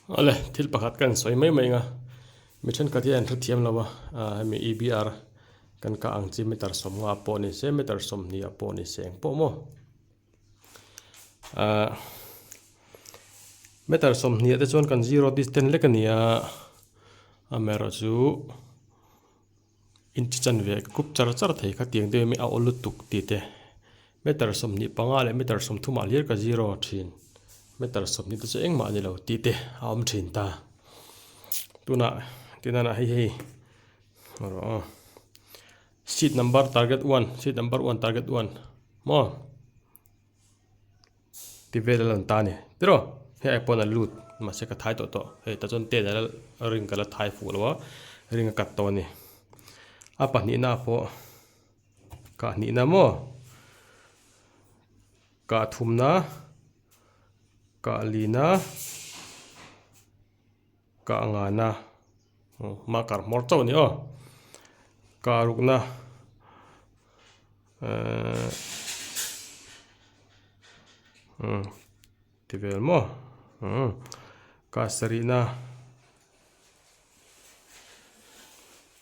Awle, thil pakhat ka insawi mai mai ang a, mi thenkhat hian an hrethiam lo a, hemi EBR kan kah ang chi meter sawmnga pawh ni se, meter sawmhnih ah pawh ni se eng pawh maw. Meter 20 ah te chuan kan zero distance lek a ni a, amaherawhchu inchi chanve khup char char thei kha tiang deuh hi a awl lutuk tih te meter 25 leh meter 30 ah hlir ka zero thin meter 20 te chu engmah a ni lo tih te a awm thin ta tunah tinana hei hei erawh seat number target one seat number one target one maw ti vel a lan ta a ni tiraw hei ai pawn a lut mahse ka thai tawh tawh hei tah chuan ten a ring ka la thai fuh lo a ring a kat tawh a ni a pahnihna pawh kah hnihna maw kah thumna kah lina. Ka ngana hma kar hmawr chauh a ni aw ka rukna ehh umm ti vel maw umm ka sarihna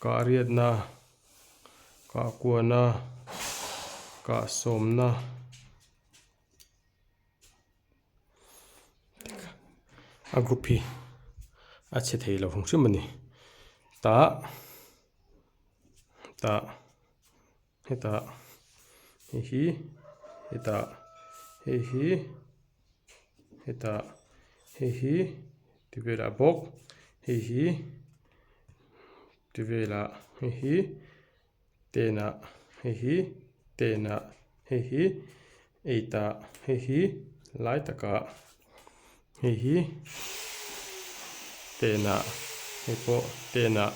ka riatna ka kuana ka sawmna. A group hi a chhe thei lo hrim hrim a ni tah tah hetah hei hi hetah hei hi hetah hei hi ti velah bawk hei hi ti velah hei hi. Tenah hei hi tenah hei hi eight ah hei hi lai takah hei hi tenah hei pawh tenah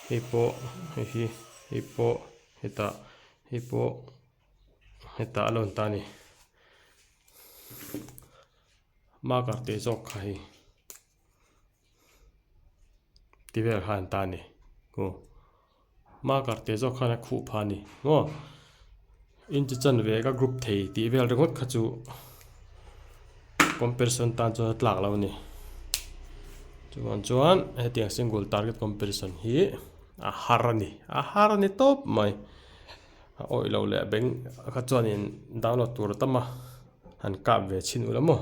hei pawh hei hi hei pawh hetah hei pawh hetah a lo ta a ni marker tih zawk kha hei. Ti vel khan ta a ni aw marker te zawk khan a khuh phah a ni maw inchi chanve ka group thei tih vel ringawt kha chu competition tan chuan a tlak lo a ni chuvang chuan hetiang single target competition hi a har a ni a har a ni tawp mai a awih loh leh bank kha chuanin download tur a tam a han kap ve chhin ula maw.